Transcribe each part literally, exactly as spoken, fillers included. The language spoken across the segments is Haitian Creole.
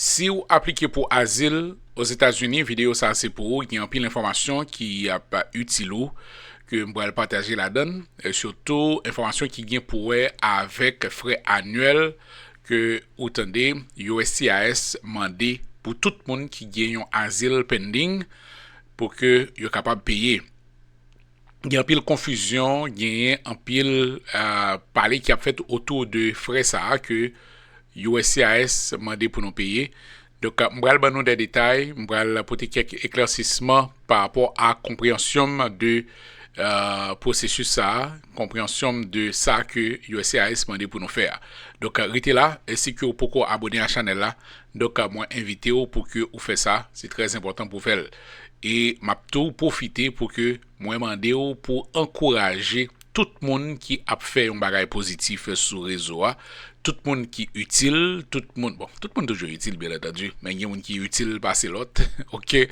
Si w aplike pou azil Ozetazini, videyo sa a se pou ou. Gen anpil enfòmasyon ki ap itil ou, ke m pral pataje ladan l, e sitou enfòmasyon ki gen pou wè avèk frè anyèl ke ou tande U S C I S mande pou tout moun ki gen yon azil pending pou ke yo kapab peye. Gen anpil konfizyon, genyen anpil, euh, pale ki ap fèt otou de frè sa a ke U S C I S mande pou nou peye. Donk, m pral ban nou de detay, m pral pote kèk eklèsisman pa rapò a konpreyansyon m de, euh, pwosesis sa a, konpreyansyon m de sa ke U S C I S mande pou nou fè a. Donk, rete la, e si ke w poko abone a chanèl la, donk, mwen envite w pou ke ou fè sa, se trè enpòtan pou w fè l. E m ap tou pwofite pou ke mwen mande w pou ankouraje tout moun ki ap fè yon bagay pozitif sou rezo a, tout moun ki itil, tout moun, bon, tout moun toujou itil, byen antandi, men gen moun ki itil pase lòt, oke?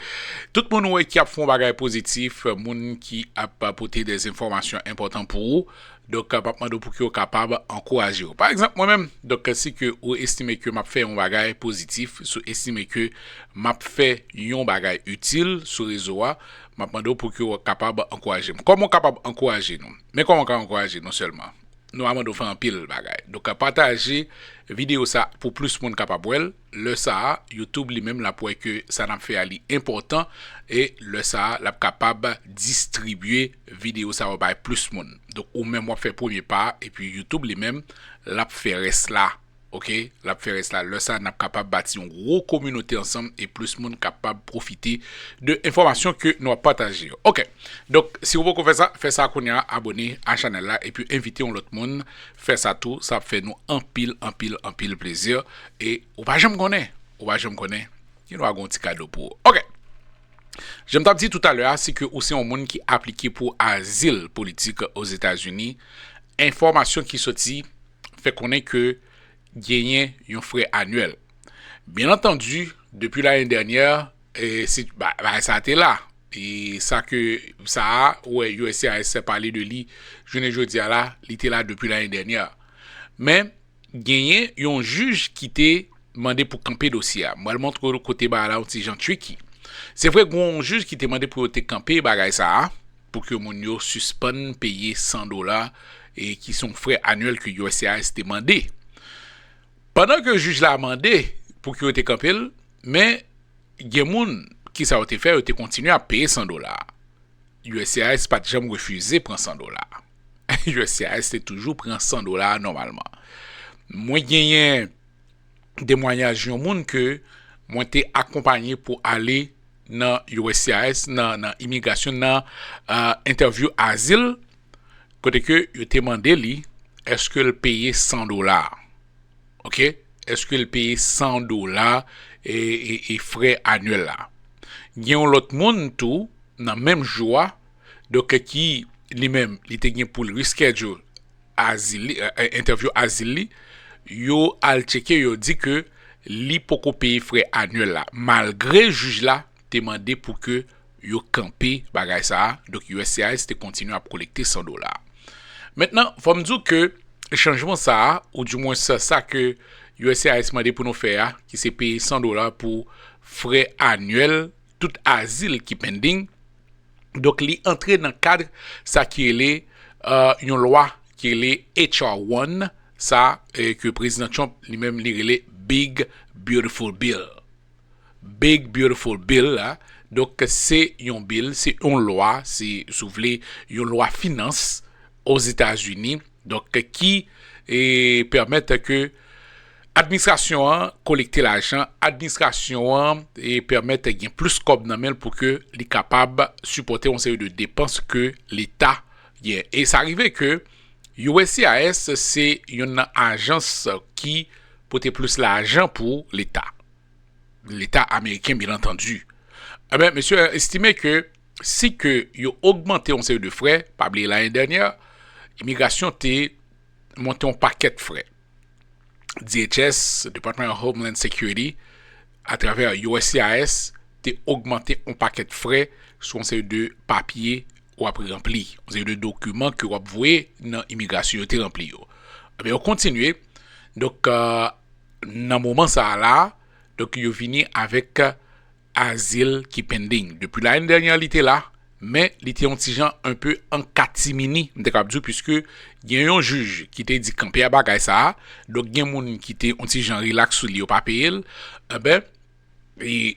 Tout moun ou wè ki ap fè yon bagay pozitif, moun ki ap pote de enfòmasyon enpòtan pou ou, donk, m ap mande w pou ke w kapab ankouraje w. Pa egzanp, mwen menm, donk, si ke ou estime ke m ap fè yon bagay pozitif, si w estime ke m ap fè yon bagay itil sou rezo a, m ap mande w pou ke w kapab ankouraje m. Kòman w kapab ankouraje nou? Men kòman w ka ankouraje nou sèlman? Nou a mande w fè anpil bagay. Donk, pataje videyo sa pou plis moun kapab wè l. Lè sa a, YouTube li menm l ap wè ke sa n ap fè a li enpòtan, e lè sa a, l ap kapab distribye videyo sa yo bay plis moun. Donk, ou menm w ap fè premye pa, epi YouTube li menm, l ap fè rès la. Oke, l ap fè rès la. Lè sa a, n ap kapab bati yon gwo kominote ansanm e plis moun kapab pwofite de enfòmasyon ke nou ap pataje yo. Oke, donk, si w poko fè sa, fè sa kounye a, abone a chanèl la epi envite yon lòt moun fè sa tou. Sa ap fè nou anpil, anpil, anpil plezi. E ou pa janm konnen, ou pa janm konnen, gen dwa gen yon ti kado pou ou. Oke, jan m t ap di toutalè a, si ke ou se yon moun ki aplike pou azil politik Ozetazini, enfòmasyon ki soti fè konnen ke genyen yon frè anyèl. Byen antandi, depi lane dènyè, e, si, ba, bagay sa a te la. E sa ke, sa a, ou wè, U S C I S pale de li, jounen jodi a la, li te la depi lane dènyè. Men, genyen yon jij ki te mande pou kanpe dosye a. M pral montre w kote bagay la yon ti jan tricky. Se vre, gen yon jij ki te mande pou yo te kanpe bagay sa a, pou ke moun yo sispann peye san dola, e ki se yon frè anyèl ke U S C I S te mande. Pandan ke jij la mande pou ke yo te kanpe l, men gen moun, ki sa yo te fè, yo te kontinye ap peye san dola. U S C I S pa t janm refize pran san dola. U S C I S te toujou pran san dola nòmalman. Mwen genyen temwayaj yon moun ke mwen te akonpaye pou ale nan U S C I S, nan, nan imigrasyon, nan, euh, entèvyou azil, kote ke yo te mande li, èske l peye san dola? Oke? Èske l peye san dola e, e, e frè anyèl la? Gen yon lòt moun tou, nan menm jou a, donk ki li menm, li te gen pou l reschedule azil li, e, e, entèvyou azil li, yo al tcheke, yo di ke li poko peye frè anyèl la, malgre jij la te mande pou ke yo kanpe bagay sa a. Donk, U S C I S te kontinye ap kolekte san dola. Mentnan, fò m di w ke chanjman sa a, oudimwens sa ke U S C I S mande pou nou fè a, ki se peye san dola pou frè anyèl tout azil ki pending, donk, li antre nan kad sa ki rele, euh, yon lwa ki rele H R one, sa, eh, ke Prezidan Trump li menm li rele Big Beautiful Bill. Big Beautiful Bill la, donk, se yon bill, se yon lwa, se, si w vle, yon lwa finans Ozetazini, donk, ki, eh, pèmèt ke administrasyon an kolekte lajan, administrasyon an, eh, pèmèt gen plis kòb nan men l pou ke li kapab sipòte yon seri de depans ke Leta gen. E sa rive ke U S C I S se youn nan ajans ki pote plis lajan pou Leta. Leta ameriken, byen antandi. Eben, mesye estime ke si ke yo ogmante yon seri de frè, pa bliye lane dènyè, imigrasyon te monte yon pakèt frè. D H S, Department of Homeland Security, atravè U S C I S, te ogmante yon pakèt frè sou yon seri de papye w ap ranpli, yon seri de dokiman ke w ap voye nan imigrasyon yo te ranpli yo. Ebyen, yo kontinye. Donk, euh, nan moman sa a la, Donk, yo vini avèk azil ki pending. Depi lane dènyè, li te la, men li te yon ti jan enpe an katimini, m te kab di w, piske gen yon jij ki te di kanpe a bagay sa a. Donk, gen moun ki te yon ti jan rilaks sou li, yo pa peye l. Enben, e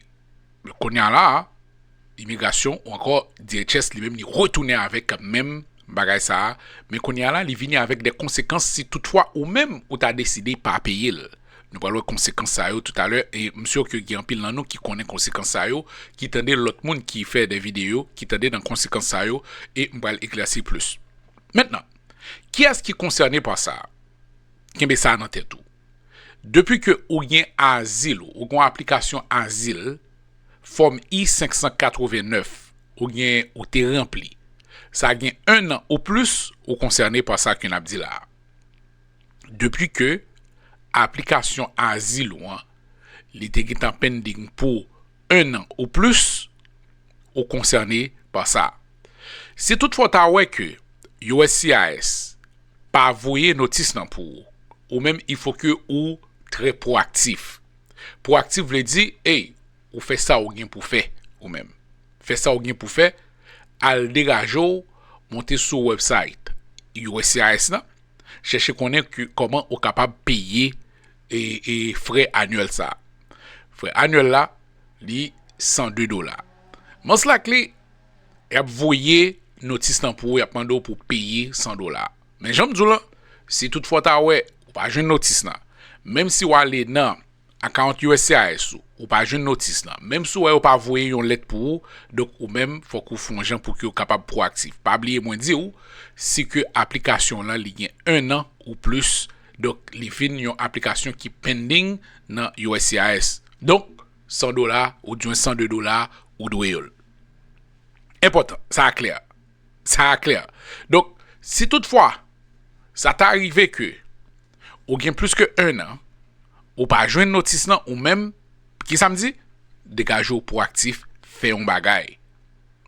kounye a la, imigrasyon ou ankò D H S li menm, li retounen avèk menm bagay sa a. Men kounye a la, li vini avèk de konsekans si toutfwa ou menm ou ta deside pa peye l. Nou pral wè konsekans sa yo toutalè, e m si ke gen anpil nan nou ki konnen konsekans sa yo, ki tande lòt moun ki fè de videyo, ki tande nan konsekans sa yo, e m pral eklèsi plis. Mentnan, kiyès ki konsène pa sa? Kenbe sa nan tèt ou. Depi ke ou gen azil, ou gen aplikasyon azil, fòm I senk san katreven nèf, ou gen, ou te ranpli, sa gen en an ou plis, ou konsène pa sa ke n ap di la a. Depi ke aplikasyon azil ou an, li te gentan pending pou en an ou plis, ou konsène pa sa. Si toutfwa w ta wè ke U S C I S pa voye notis nan pou ou, ou menm, il faut que ou trè pwoaktif. Pwoaktif vle di, hey, ou fè sa ou gen pou fè, ou menm. Fè sa ou gen pou fè, al degaje w, monte sou website U S C I S nan, chèche konnen ki, kòman ou kapab peye e, e frè anyèl sa. Frè anyèl la, li san de dola. Most likely, y ap voye notis nan pou ou, y ap mande w pou peye san dola. Men jan m di w lan, si toutfwa w ta wè, ou pa jwenn notis lan, menm si w ale nan account U S C I S ou, ou pa jwenn notis lan, menm si w wè yo pa voye yon lèt pou ou, donk ou menm, fòk ou fè yon jan pou ke w kapab pwoaktif. Pa bliye mwen di w, si ke aplikasyon w lan, li gen en an ou plis, donk li vin yon aplikasyon ki pending nan U S C I S. Donk, san dola, ou dwe san de dola, ou dwe yo l. Enpòtan, sa a klè. Sa a klè. Donk, si toutfwa, sa ta rive ke ou gen plis ke en an, ou pa jwenn notis lan, ou menm, ki sa m di? Degaje w pwoaktif, fè yon bagay.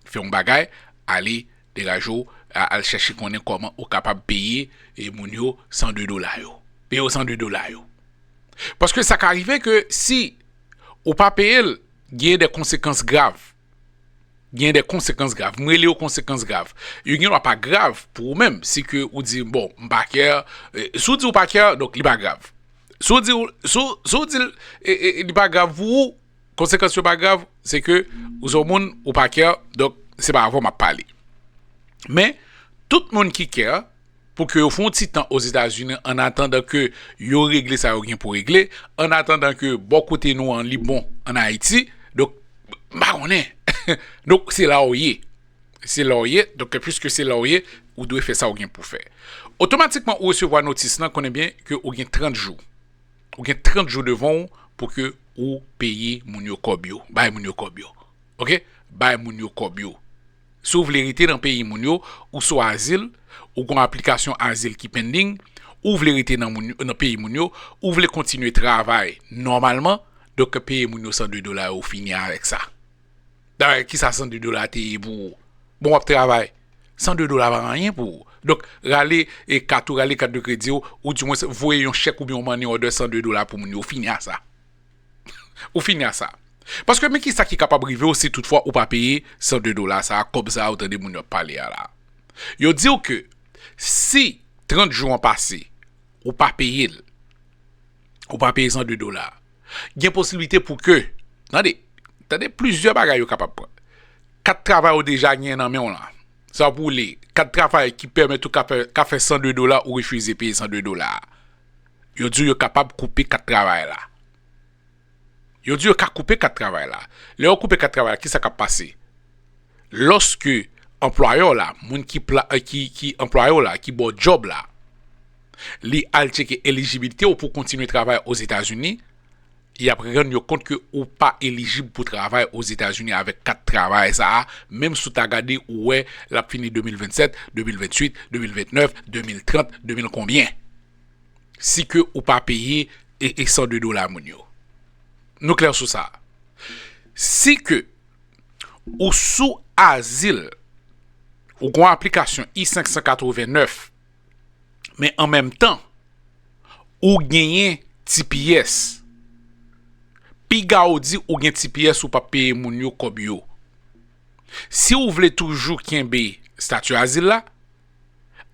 Fè yon bagay, ale, degaje w, a-, al chèche konnen kòman ou kapab peye, e, moun yo san de dola yo. Peye yo san de dola yo. Paske sa ka rive ke si ou pa peye l, gen de konsekans grav. Gen de konsekans grav. M rele yo konsekans grav. Yo gen dwa pa grav pou ou menm. Si ke ou di, bon, m pa care, e, si w di ou pa care, donk li pa grav. Si w di, si w, si w di l, e, e, e, li pa grav pou ou, konsekans yo pa grav, se ke ou se yon moun, ou pa care, donk se pa avè w m ap pale. Men, tout moun ki care, pou ke yo fè yon ti tan Ozetazini, an atandan ke yo regle sa yo gen pou regle, an atandan ke bò kote nou an li bon ann Ayiti. Donk, m pa konnen. Donk, se la w ye. Se la w ye. Donk, piske se la w ye, ou dwe fè sa w gen pou fè. Otomatikman, ou resevwa notis lan, konnen byen ke ou gen trant jou. Ou gen trant jou devan w pou ke ou peye moun yo kòb yo, bay moun yo kòb yo. Oke? Bay moun yo kòb yo. Si w vle rete nan peyi moun yo, ou sou azil, ou gon aplikasyon azil ki pending, ou vle rete nan moun, nan peyi moun yo, ou vle kontinye travay nòmalman, donk peye moun yo san de dola yo, ou fini avèk sa. Dayè, kisa san de dola te ye pou ou? Bon, w ap travay. San de dola pa anyen pou ou. Donk, rale e kat ou, rale kat de kredi ou, ou dimwens voye yon chèk oubyen yon money order san de dola pou moun yo. Ou fini a sa. Ou fini a sa. Paske men kisa ki kapab rive w si toutfwa ou pa peye san de dola sa a, kòb sa a, ou tande moun yo ap pale a la. Yo di w ke si trant jou an pase, ou pa peye l, ou pa peye san de dola, gen posiblite pou ke, tande, tande plizyè bagay yo kapab pran. Kat travay ou deja gen nan men w lan. Sa pou li, kat travay ki pèmèt ou ka fè, ka fè san de dola, ou refize peye san de dola. Yo di w yo kapab koupe kat travay la. Yo di yo ka koupe kat travay la. Lè yo koupe kat travay la, kisa k ap pase? Lòske anplwayè w la, moun ki pla-, eh, ki, ki anplwaye w la, ki ba w djòb la, li al tcheke elijibilite w pou kontinye travay Ozetazini, y ap rann yo kont ke ou pa elijib pou travay Ozetazini avèk kat travay sa a, menm si w ta gade ou wè l ap fini de mil vennsèt, de mil venntuit, de mil ventnèf, de mil trant, de mil konbyen. Si ke ou pa peye e, e san de dola moun yo. Nou klè sou sa. Si ke ou sou azil, ou gon aplikasyon I senk san katreven nèf, men an menm tan, ou genyen T P S. Piga w di ou gen T P S ou p ap peye moun yo kòb yo. Si w vle toujou kenbe stati azil la,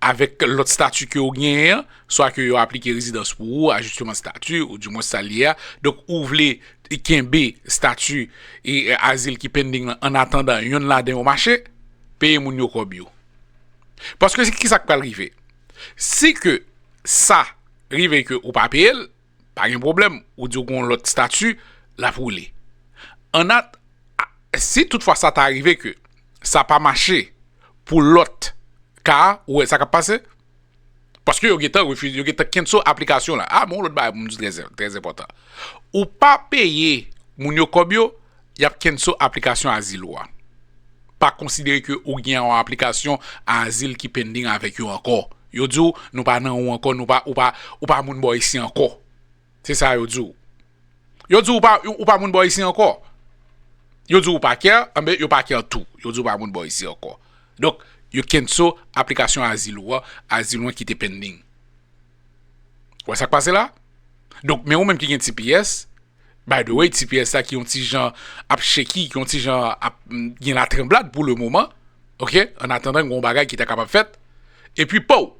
avèk lòt stati ke w genyen an, swa ke yo aplike rezidans pou ou, ajisteman stati, ou di mwen sa l ye a. Donk, ou vle kenbe stati e, e azil ki pending lan, an atandan yonn ladan yo mache, peye moun yo kòb yo. Paske se ki sa k pral rive? Si ke sa rive ke ou pa peye l, pa gen pwoblèm, ou di w gen yon lòt stati, l ap woule. An at, a, si toutfwa sa ta rive ke sa pa mache pou lòt ka a, ou wè sa k ap pase? Paske yo gentan refize, yo gentan cancel aplikasyon la. A, men yon lòt bagay pou m di trè, trè enpòtan. Ou pa peye moun yo kòb yo, y ap cancel aplikasyon azil ou a. Pa konsidere ke ou gen yon aplikasyon azil ki pending avèk yo ankò. Yo di w, nou pa nan ou ankò, nou pa, ou pa, ou pa moun bò isi ankò. Se sa yo di w. Yo di w ou pa, ou pa moun bò isi ankò. Yo di w ou pa kè, anben, yo pa kè tou. Yo di w ou pa moun bò isi ankò. Donk, yo cancel aplikasyon azil ou a, azil ou an ki te pending. Ou wè sa k pase la? Donk, men ou menm ki gen T P S, by the way, T P S la ki yon ti jan ap shaky, ki yon ti jan ap, mm, gen latranblad pou le moman, oke, an atandan gen yon bagay ki ta kapab fèt, epi pow,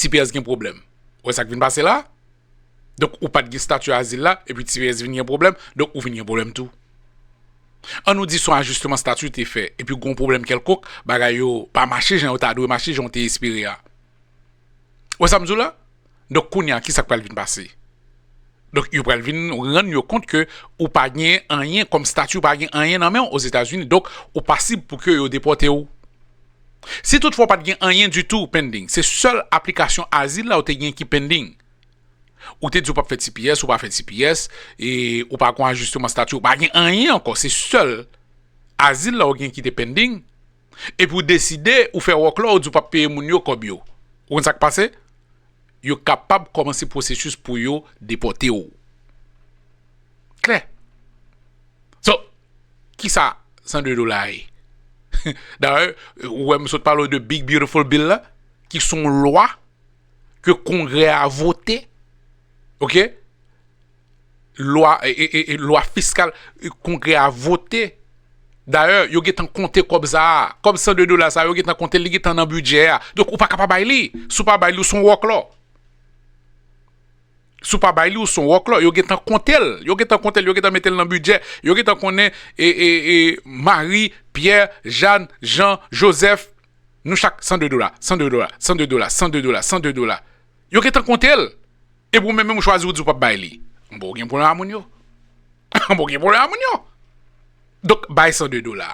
T P S gen pwoblèm. Ou wè sa k vin pase la? Donk, ou pa t gen stati azil la, epi T P S vin gen pwoblèm, donk ou vin gen pwoblèm tou. An nou di se yon ajisteman stati w te fè, epi gen yon pwoblèm kèlkonk, bagay yo pa mache jan yo ta dwe mache, jan w te espere a. Ou wè sa m di w la? Donk, kounye a, ki sa k pral vin pase? Donk, yo pral vin rann yo kont ke ou pa gen anyen kòm stati, ou pa gen anyen nan men w Ozetazini, donk, ou pasib pou ke yo depòte w. Si toutfwa w pa t gen anyen ditou pending, se sèl aplikasyon azil la ou te gen ki pending. Ou te di w p ap fè T P S, ou pa fè T P S, e ou pa gen ajisteman stati, ou pa gen anyen ankò, se sèl azil la ou gen ki te pending, epi w deside, ou fè wòklò, ou di w p ap peye moun yo kòb yo. Ou konn sa k pase? Yo kapab kòmanse pwosesis pou yo depòte w. Klè. So, ki sa san de dola ye? Dayè, ou wè m sot pale w de Big Beautiful Bill la, ki se yon lwa ke Kongrè a vote, oke? Lwa, e, e, e, e, lwa fiskal, e, Kongrè a vote. Dayè, yo gentan konte kòb sa a. Kòb san de dola sa a, yo gentan konte l, li gentan nan bidjè a. Donk, ou pa ka pa bay li. Si w pa bay li, ou se yon wòklò. Si w pa bay li, ou se yon wòklò. Yo gentan konte l. Yo gentan konte l, yo gentan mete l nan bidjè. Yo gentan konnen, e, e, e, Mari, Pyè, Jàn, Jan, Jozèf, nou chak san de dola, san de dola, san de dola, san de dola, san de dola. Yo gentan konte l. Epi ou menm, menm ou chwazi ou di w p ap bay li. Bon, ou gen pwoblèm a moun yo. Bon, ou gen pwoblèm a moun yo. Donk, bay san de dola.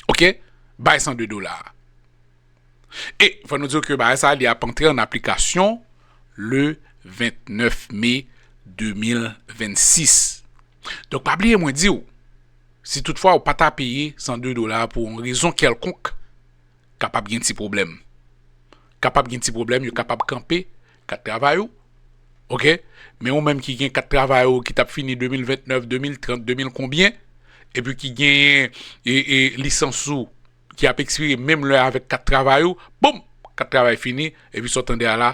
Oke? Bay san de dola. E, fò nou di w ke bagay sa a, li ap antre an aplikasyon le vennèf me de mil vennsis. Donk, pa bliye mwen di w, si toutfwa ou pa ta peye san de dola pou yon rezon kèlkonk, kapab gen ti pwoblèm. Kapab gen ti pwoblèm, yo kapab kanpe kat travay ou. Oke? Men ou menm ki gen kat travay ou ki t ap fini de mil vennèf, de mil trant, de mil konbyen, epi ki genyen e, e, lisans ou ki ap ekspire menm lè avèk kat travay ou, boum! Kat travay fini, epi sa w tande a la,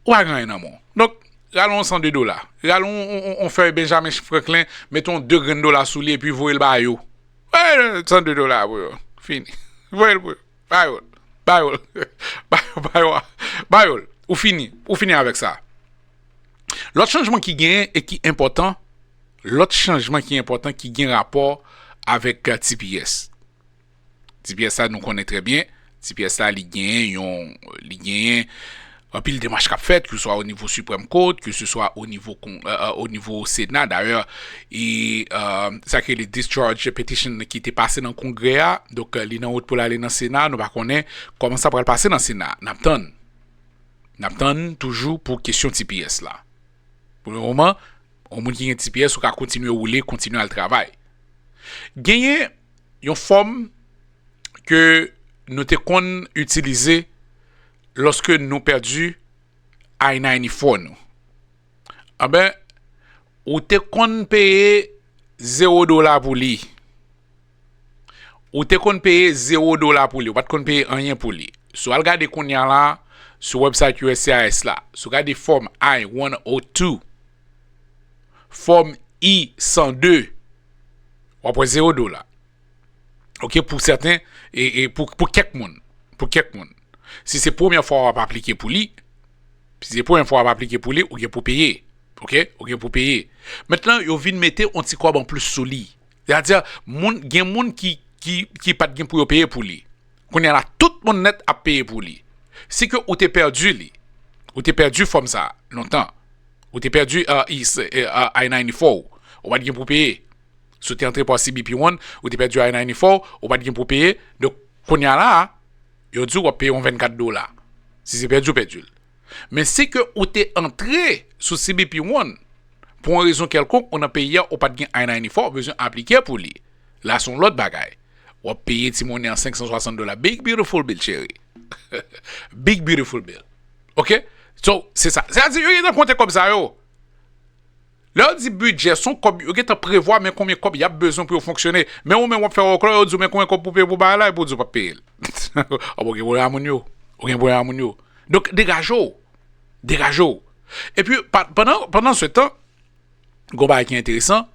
ou pa gen anyen nan men w. Donk, rale yon san de dola. Rale yon, yon, yon, yon fèy Benjamin Franklin, mete yon de grenn dola sou li, epi voye l ba yo. Ey, san de dola pou yo. Fini. Voye l pou yo. Ba yo l. Ba yo l. Ba yo, ba yo, ba yo l. Ou fini. Ou fini avèk sa. Lòt chanjman ki genyen e ki enpòtan, lòt chanjman ki enpòtan ki gen rapò avèk, euh, T P S. T P S la, nou konnen trè byen, T P S la, li genyen yon, li genyen anpil demach k ap fèt, ke se swa o nivo Supreme Court, ke se swa o nivo kon-, euh, euh, o nivo Sena. Dayè, e, euh, sa ki rele discharge petition ki te pase nan Kongrè a, donk, euh, li nan wout pou l ale nan Sena, nou pa konnen kòman sa pral pase nan Sena. N ap tann. N ap tann toujou pou kesyon T P S la. Pou le moman, yon moun ki gen T P S, ou ka kontinye woule, kontinye al travay. Genyen yon fòm ke nou te konn itilize lòske nou pèdi I ninety-four nou. Anben, ou te konn peye zewo dola pou li. Ou te konn peye zewo dola pou li. Ou pa t konn peye anyen pou li. Si w al gade kounye a la, sou website U S C I S la, si w gade fòm I one oh two, fòm I san de, w ap wè zewo dola. Ok, pou sèten, e, e pou, pou kèk moun. Pou kèk moun. Si se premyè fwa w ap aplike pou li, si se premyè fwa w ap aplike pou li, ou gen pou peye. Ok? Ou gen pou peye. Mentnan, yo vin mete yon ti kòb anplis sou li. Sètadi, moun, gen moun ki, ki, ki pa t gen pou yo peye pou li. Kounye a la, tout moun nèt ap peye pou li. Si ke ou te pèdi li, ou te pèdi fòm sa lontan, ou te pèdi uh, I ninety-four, ou pa t gen pou peye. Si w te antre pa C B P One, ou te pèdi I ninety-four, ou pa t gen pou peye. Donk, kounye a la, yo di w w ap peye yon vennkat dola. Si se pèdi, w pèdi l. Men si ke ou te antre sou C B P One, pou yon rezon kèlkonk, ou nan peyi a, ou pa t gen I ninety-four, ou bezwen aplike pou li. La, se yon lòt bagay. W ap peye ti monnen an senk san swasant dola. Big beautiful bill, cheri. Big beautiful bill. Ok? So, se sa. Sètadi, yo gentan konte kòb sa yo. Lè yo di bidjè, se yon kòb, yo gentan prevwa men konbyen kòb y ap bezwen pou yo fonksyone. Men ou menm w ap fè wòklò, yo di w men konbyen kòb pou peye pou bagay la, epi w di w p ap peye l. Ou gen pwoblèm a moun yo. Ou gen pwoblèm a moun yo. Donk, degaje w. Degaje w. Epi, pa- pandan, pandan se tan, gon bagay ki enteresan,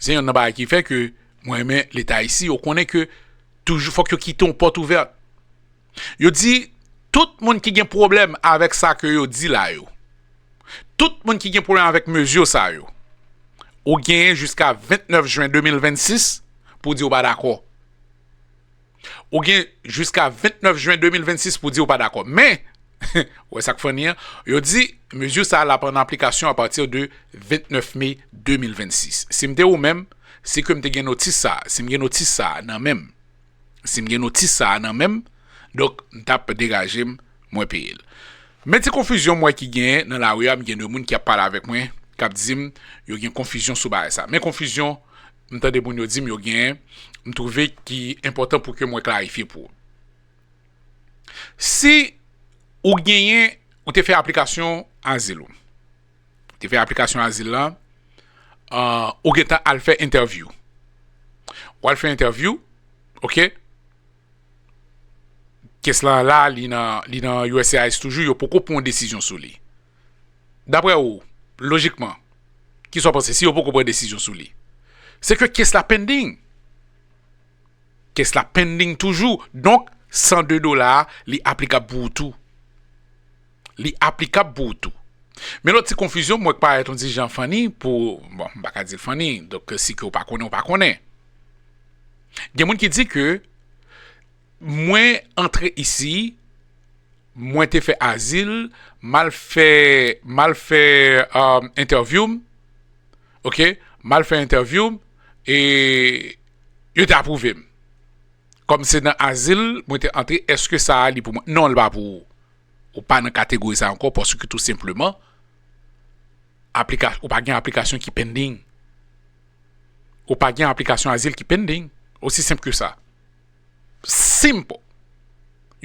se youn nan bagay ki fè ke mwen renmen Leta isi, yo konnen ke toujou fòk yo kite yon pòt ouvè. Yo di, tout moun ki gen pwoblèm avèk sa ke yo di la yo, tout moun ki gen pwoblèm avèk mezi sa yo, ou genyen jiska vennèf jen de mil vennsis pou di w pa dakò. Ou gen jiska vennèf jen de mil vennsis pou di w pa dakò. Men, wè sa k funny an, yo di, mezi sa a l ap an aplikasyon apati de vennèf me de mil vennsis. Si m te ou menm, si ke m te gen notis sa, si m gen notis sa nan men m, si m gen notis sa a nan men m, donk, m t ap degaje m, mwen peye l. Men ti konfizyon m wè ki genyen nan lari a, m gen de moun ki ap pale avèk mwen, k ap di m yo gen konfizyon sou bagay sa. Men konfizyon m tande moun yo di m yo genyen, m twouve ki enpòtan pou ke mwen klarifye pou ou. Si ou genyen, ou te fè aplikasyon azil ou, ou te fè aplikasyon azil la, uh, ou gentan al fè entèvyou. Ou al fè entèvyou, ok? Kes la la, li nan, li nan U S C I S toujou, yo poko pran yon desizyon sou li. Daprè ou, lojikman, kisa w panse si yo poko pran desizyon sou li? Se ke kes la pending. Kes la pending toujou. Donk, san de dola a, li aplikab pou ou tou. Li aplikab pou ou tou. Men lòt ti konfizyon, mwen k parèt yon ti jan funny pou, bon, m pa ka di l funny, donk si ke w pa konnen, w pa konnen. Gen moun ki di ke mwen antre isi, mwen te fè azil, m al fè, m al fè um, entèvyou m, ok, m al fè entèvyou m, e yo te apwouve m. Kòm se nan azil mwen te antre, èske sa a li pou mwen? Non, li pa pou ou. Ou pa nan kategori sa ankò paske tou senpleman, aplika, ou pa gen aplikasyon ki pending. Ou pa gen aplikasyon azil ki pending. Osi senp ke sa. Simple.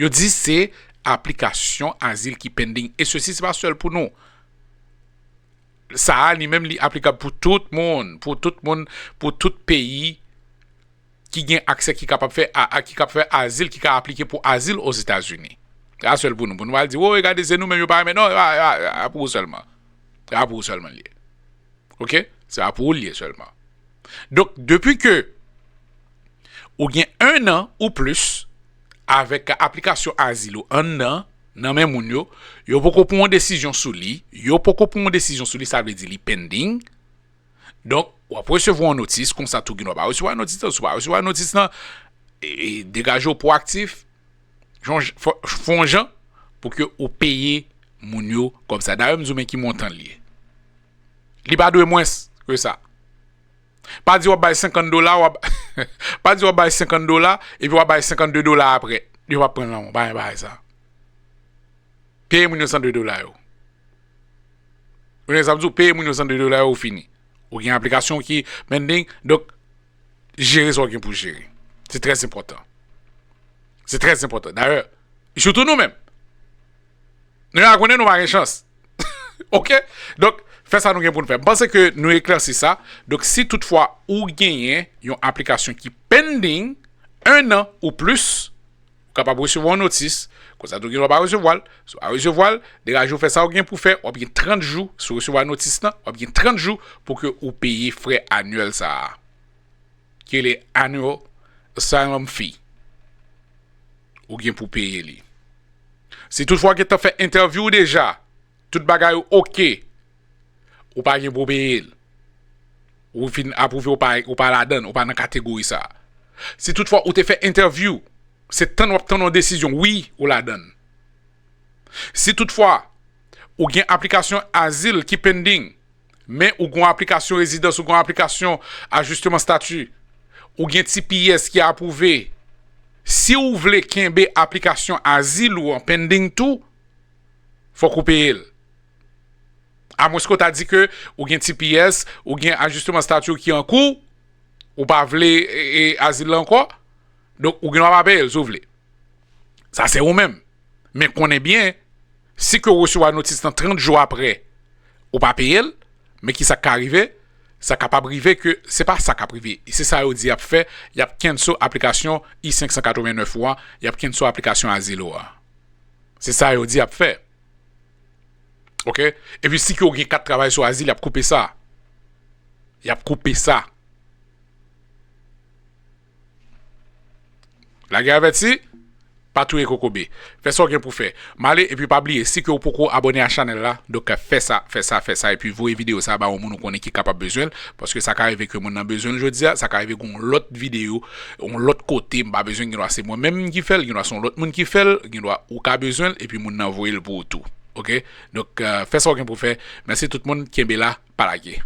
Yo di se aplikasyon azil ki pending. E sesi se pa sèl pou nou. Sa a, li menm, li aplikab pou tout moun, pou tout moun, pou tout peyi ki gen aksè, ki kapab fè, a, a, ki kap fè azil, ki ka aplike pou azil Ozetazini. Se pa sèl pou nou, pou nou al di, woy, gade, se nou menm yo pa renmen. Non, se pa pou ou sèlman. Se pa pou ou sèlman li ye. Ok? Se pa pou ou li ye sèlman. Donk, depi ke ou gen en an ou plis avèk aplikasyon azil ou anndan, nan men moun yo, yo poko pran yon desizyon sou li, yo poko pran yon desizyon sou li, sa vle di li pending. Donk, w ap resevwa yon notis, konsa tou gen dwa pa resevwa notis lan, si w pa resevwa notis lan, e, e, degaje w pwoaktif, fè yon jan pou ke ou peye moun yo kòb sa. Dayè, m di w men ki montan l ye. Li pa dwe mwens ke sa. Pa di w ap bay senkant dola, w ap, pa di w ap bay senkant dola, epi w ap bay senkant de dola apre. Yo p ap pran l nan men w, pa gen bagay sa. Peye moun yo san de dola yo. Ou konn sa m di w, peye moun yo san de dola yo, ou fini. Ou gen aplikasyon ki pending, donk, jere sa w gen pou jere. Se trè enpòtan. Se trè enpòtan. Dayè, sitou nou menm. Nou ya konnen nou pa gen chans. Ok? Donk, fè sa nou gen pou n fè. M panse ke nou eklèsi sa. Donk, si toutfwa ou genyen yon aplikasyon ki pending, en an ou plis, kapab resevwa yon notis, konsa tou gen dwa pa resevwa l. Si w pa resevwa l, degaje w fè sa w gen pou fè, w ap gen trant jou, si w resevwa notis lan, w ap gen trant jou pou ke ou peye frè anyèl sa a. Ki rele annual asylum fee. Ou gen pou peye li. Si toutfwa w gentan fè entèvyou w deja, tout bagay ou oke, ou pa gen pou peye l. Ou fin apwouve, ou pa, ou pa ladan, ou pa nan kategori sa. Si toutfwa ou te fè entèvyou, se tann w ap tann yon desizyon, wi, ou ladan. Si toutfwa ou gen aplikasyon azil ki pending, men ou gen aplikasyon rezidans, ou gen aplikasyon ajisteman stati, ou gen T P S ki apwouve, si w vle kenbe aplikasyon azil ou an pending tou, fòk ou peye l. Amwenske w ta di ke ou gen T P S, ou gen ajisteman stati ki an kou, ou pa vle e, e, azil la ankò, donk ou gen dwa pa peye l si w vle. Sa se ou menm. Men konnen byen, si ke w resevwa notis lan trant jou apre, ou pa peye l, men ki sa k ka rive? Sa kapab rive ke se pa sa k ap rive. Se sa yo di y ap fè, y ap cancel aplikasyon I senk san katreven nèf ou a, y ap cancel aplikasyon azil ou a. Se sa yo di y ap fè. Oke? Epi si ke w gen kat travay sou azil, y ap koupe sa. Y ap koupe sa. Lage avèti, pa touye kokobe. Fè sa w gen pou fè. M ale epi pa bliye, si ke w poko abòne a chanèl la, donk fè sa, fè sa, fè sa, epi voye videyo sa ba yon moun ou konnen ki kapab bezwen l, paske sa ka rive ke moun nan bezwen l jodi a, sa ka rive gen yon lòt videyo, yon lòt kote, m pa bezwen, gen dwa se mwen menm ki fè l, gen dwa se yon lòt moun ki fè l, gen dwa ou ka bezwen l, epi moun nan voye l pou ou tou. Oke? Donk, euh, fè sa w gen pou fè. Mèsi tout moun, kenbe la, pa lage.